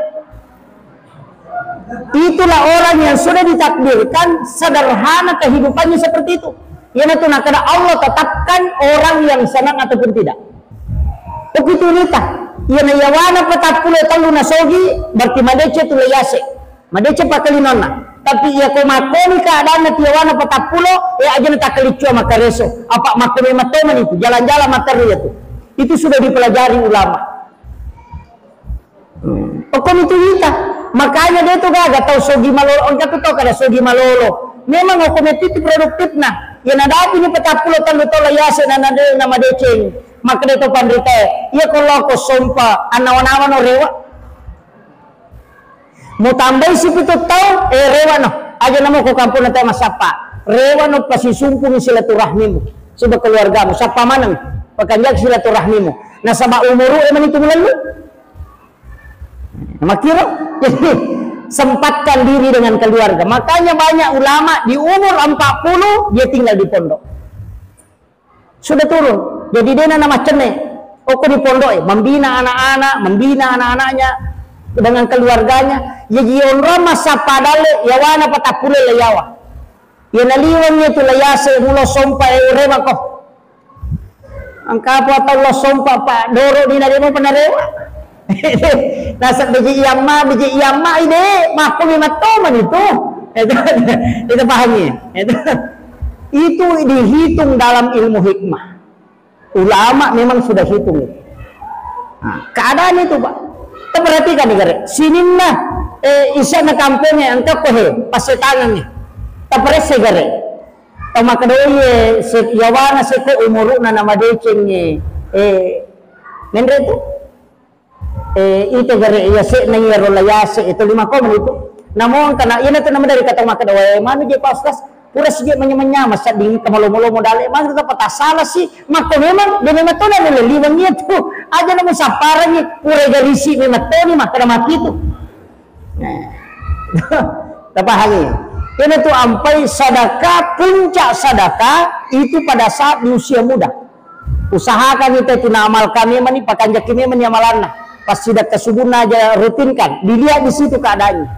Itulah orang yang sudah ditakdirkan sederhana kehidupannya seperti itu. Iyanatu nakada Allah tetapkan orang yang senang ataupun tidak. Begitu nita. Iyana yawana patappulo tellu nasogi, berarti madeceng tu leyase. Madeceng pakkalinonna. Tapi iya ko makkoni keadaanna tiyawana patappulo, eh, aja na takkalicua makkareso. Apa makko memang tomani tu, jalan-jalan materi ya tu. Itu sudah dipelajari ulama. Hmm. Okko mitu wita. Makanya dia tu gaga tau sogi malolo. Engka tu tau kada sogi malolo. Memang okko mitu itu produktifna. Iya nadapi ni patappulo tellu taung la yase na nade na madeceng. Makkeda to panrita, iya ko lo ko sompa annawa-nawa no rewa. Mutambai sipitu taung, eh, rewa no. Aja namo ko kampung na tau masappa. Rewa no pasisumpungi silaturahmimu. Siba keluargamu, sappa maneng. Pakanjak silaturahmimu. Nasaba umuru e mani tu mulellu. Makiro, jadi sempatkan diri dengan keluarga. Makanya banyak ulama di umur empat puluh dia tinggal di pondok. Sudah turun. Jadi dia nana macenne. Oko di pondok e, membina anak-anak, membina anak-anaknya dengan keluarganya. Jadi onrong masa padale yawana patappulo le yawa. Iya naliwengngi tu la yase mulo sompa e uremako. Engka apa tau lo sompa pa doro ni nade mo penarewa. Nasab biji iyamma, biji iyamma ide, makko mi mattoman itu. Itu, itu pahami. Itu, itu dihitung dalam ilmu hikmah. Ulama memang sudah hitung itu. Nah, keadaan itu, Pak. Kita perhatikan nih, gare. Sininna, eh, isya na kampungnya, engka ko he, pasetangan nih. Tapresse, gare. Tau makkedai, eh, se-, yawana seko umuruna nama deceng, eh, eh, menre tu. Eh, ite gare iya se na iya rola yase itu lima komen itu. Namo engka na, iya na tu nama dari kata makkeda, "Wae, manu je Pak Ustaz, pura sije manya-manya, masa dingin kemalo-malo modale, manu tu apa tasala sih?" Makko memang, dia memang tu na lele liwang iya tu. Aja namu saparangi, pura garisi memang tu ni makkeda mati tu. Nah. Tapahangi. Ini tu ampai sadaka, puncak sadaka itu pada saat di usia muda. Usahakan itu, itu na amal kami mani, pakanjaki memang ni amalanna. Pas sidak ke subuhna aja rutinkan, dilihat di situ keadaannya.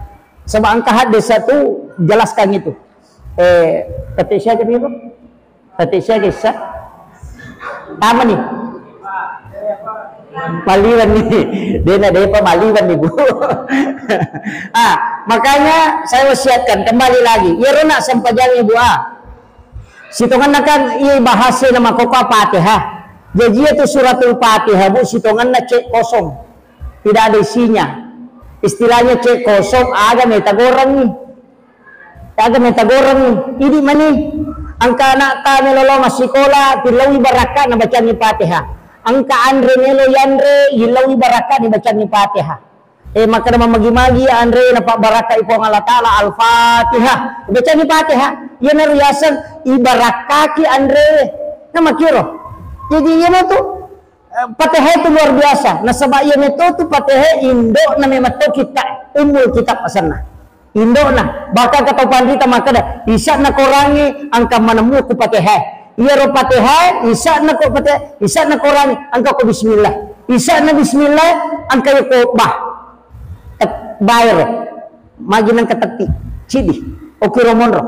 Sebab engka hadis satu jelaskan itu. Eh, kata siapa itu? Kata siapa kisah? Tama nih. Maliwan nih. Dena depa maliwan nih, Bu. Ah, makanya saya wasiatkan kembali lagi. Iya rona sempajang Ibu ah. Sitonganna kan iya bahasa nama koko Fatihah. Jadi itu suratul Fatihah, Bu, sitonganna cek kosong. Tidak ada isinya. Istilahnya cek kosong, aga meta goreng nih. Aga meta goreng nih. Ini mani, engka anak ta melo lo massikola, tilaui barakka na bacangi Fatihah. Engka anre melo yanre, ilaui barakka ni bacangi Fatihah. Eh, makkeda mamagi-magi anre napabbarakkai Puang Allah Ta'ala, Al-Fatihah. Bacangi Fatihah. Iya naru yaseng ibarakkaki anre. Nah, makiro. Jadi iya tu, eh, Fatihah itu luar biasa. Nasaba iya meto tu Fatihah indo na memetto kita, Ummul Kitab asenna. Indo na, bahkan kata panrita makkeda, isya na korangi angka manemu ku Fatihah. Iya ro Fatihah, isya na ko Fatihah, isya na korangi angka ko bismillah. Isya na bismillah, angka ko bah. Tet-, baero. Magi nengka tetti. Cidi. Okiro monro.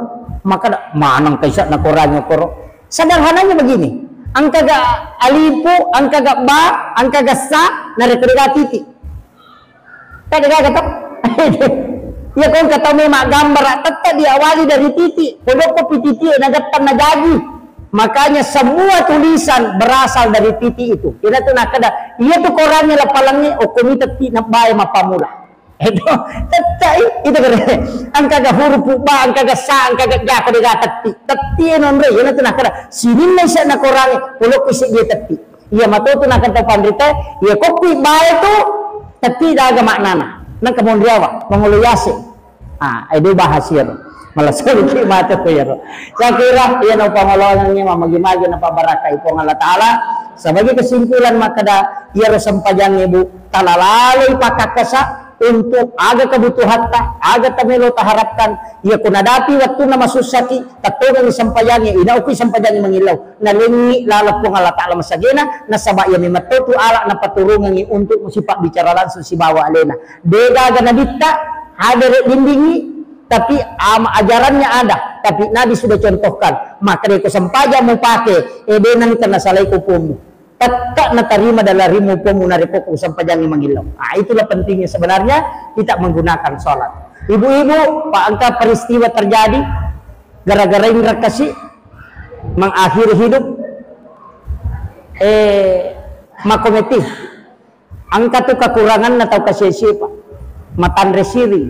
Maka da-, maneng kaisa na korangi okoro. Sederhananya begini. Angka ga alifu, angka ga ba, angka ga sa, narekko dega titi. Tadi gaga to? Iya ko engka tau memang gambara tette diawali dari titi. Kodokko pi titi na gatta na jaji. Makanya semua tulisan berasal dari titi itu. Ina tu nakada, iya tu korangi lapalangi okko mi tetti na bae mappamula. Itu, tetti, itu kere. Angka ga huruf ba, angka ga sa, angka ga ja, ko dega tetti. Tetti e nonre, ina tu nakada. Sininna isa na korangi, polokko isi dia tetti. Iya matotu nakada panrita, iya kokkui bae tu, tetti daga maknana. Nang kemonriawa, mangolo yase. Ah, edo bahas iyaro. Malah sedikit mate ko iyaro. Saya kira iya na pangolongangnge mamagi-magi na pabarakai Puang Allah Ta'ala. Sebagai kesimpulan makkada iyaro sempajangnge, Bu, talalaloi pakakkasa untuk aga kebutuhatta, aga tamelo taharapkan. Iya ko nadapi wettunna masussaki, tettongengi sempajangnge, inaukui sempajangnge mangillau. Nalengngi laleng Puang Allah Ta'ala masagena, nasaba iya memetto tu ala napaturungengi untuk sipabbicara langsung sibawa alena. Degaga nabitta, hadere bimbingi, tapi am-, ajarannya ada, tapi Nabi sudah contohkan. Maka deko sempajang mupake, eh, denang kena salai kupungmu. Tetap natarima dalam rimu upommu narekko ko sempajangngi mangillau. Ah, itulah pentingnya sebenarnya kita menggunakan sholat. Ibu-ibu, Pak, engka peristiwa terjadi gara-gara inra kasi mengakhiri hidup, eh, makometi. Engka tu kekuranganna tau kasi-, siapa? Matanre siri.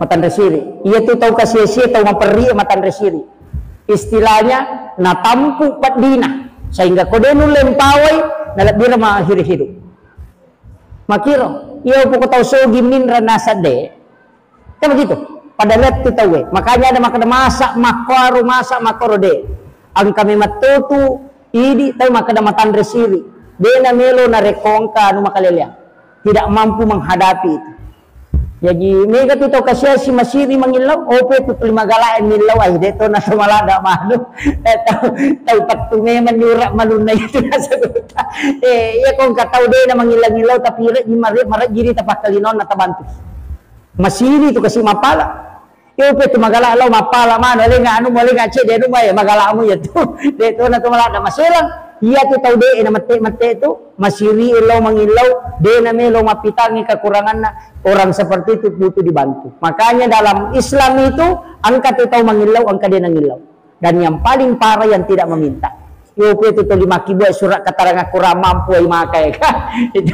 Matanre siri. Iya tu tau kasi-asie, tau maperri matanre siri. Istilahnya natampu peddina. Sehingga ko de nulle mpawai, nalebbira mahiri hidup. Makiro, iya poko tau sogi minra nasadde. Kan begitu. Pada lettu tauwe. Makanya ada makkeda masa makkuaro, masa makkuaro de. Engka memang totu idi tau makkeda matanre siri. De namelo narekko engka anu makaleleang. Tidak mampu menghadapi itu. Jaji mega tu tau kasiasi masiri mangillau, ope tu tuli magalae millau, ai de to na to malada manu. Eh, tau, tau pettu memang nyurak malunna itu nasabeta. Eh, iya ko engka tau de na mangillau-ngillau tapi re-, mare-, marejjiri tapakkalinonna tabantu. Masiri tu kasi mapala. Yope tu magala lao mappala manu, alenga anu, alenga cedde anu, mai magalamu iya tu. De tu na tu malada maselang. Iya tu tau de na mette-mette tu, masiri lao mangillau, de na melo mappitangi kekuranganna. Orang seperti itu butuh dibantu. Makanya dalam Islam itu, engka tu tau mangillau, engka de nangillau. Dan yang paling parah yang tidak meminta. Yope tu tuli makkibua surat keterangan kurang mampu ai maka eka. Itu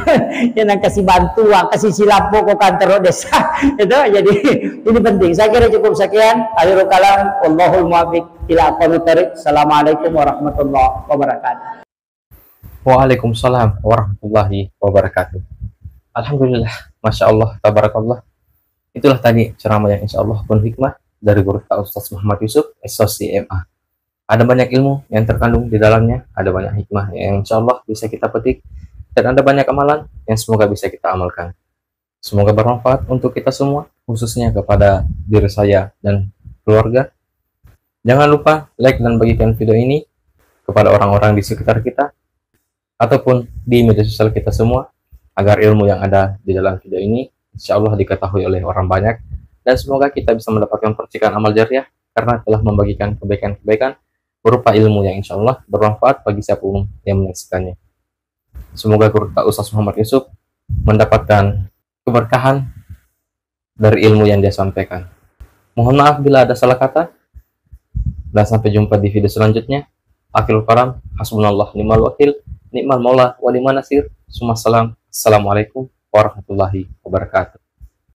yang nang kasih bantuan, kasih silappo ko kantor desa. Itu jadi ini penting. Saya kira cukup sekian. Akhirul kalam, wallahul muwaffiq ila aqwamit thariq. Assalamualaikum warahmatullahi wabarakatuh. Waalaikumsalam warahmatullahi wabarakatuh. Alhamdulillah, masya Allah, tabarakallah. Itulah tadi ceramah yang insya Allah penuh hikmah dari guru kita Ustaz Muhammad Yusuf, S O C M A. Ada banyak ilmu yang terkandung di dalamnya, ada banyak hikmah yang insya Allah bisa kita petik, dan ada banyak amalan yang semoga bisa kita amalkan. Semoga bermanfaat untuk kita semua, khususnya kepada diri saya dan keluarga. Jangan lupa like dan bagikan video ini kepada orang-orang di sekitar kita ataupun di media sosial kita semua, agar ilmu yang ada di dalam video ini insya Allah diketahui oleh orang banyak. Dan semoga kita bisa mendapatkan percikan amal jariah karena telah membagikan kebaikan-kebaikan berupa ilmu yang insya Allah bermanfaat bagi siapapun yang menyaksikannya. Semoga guru kita Ustaz Muhammad Yusuf mendapatkan keberkahan dari ilmu yang dia sampaikan. Mohon maaf bila ada salah kata, dan sampai jumpa di video selanjutnya. Akhirul kalam, hasbunallah ni'mal wakil, ni'mal maula wa ni'man nasir. Summa salam. Assalamualaikum warahmatullahi wabarakatuh.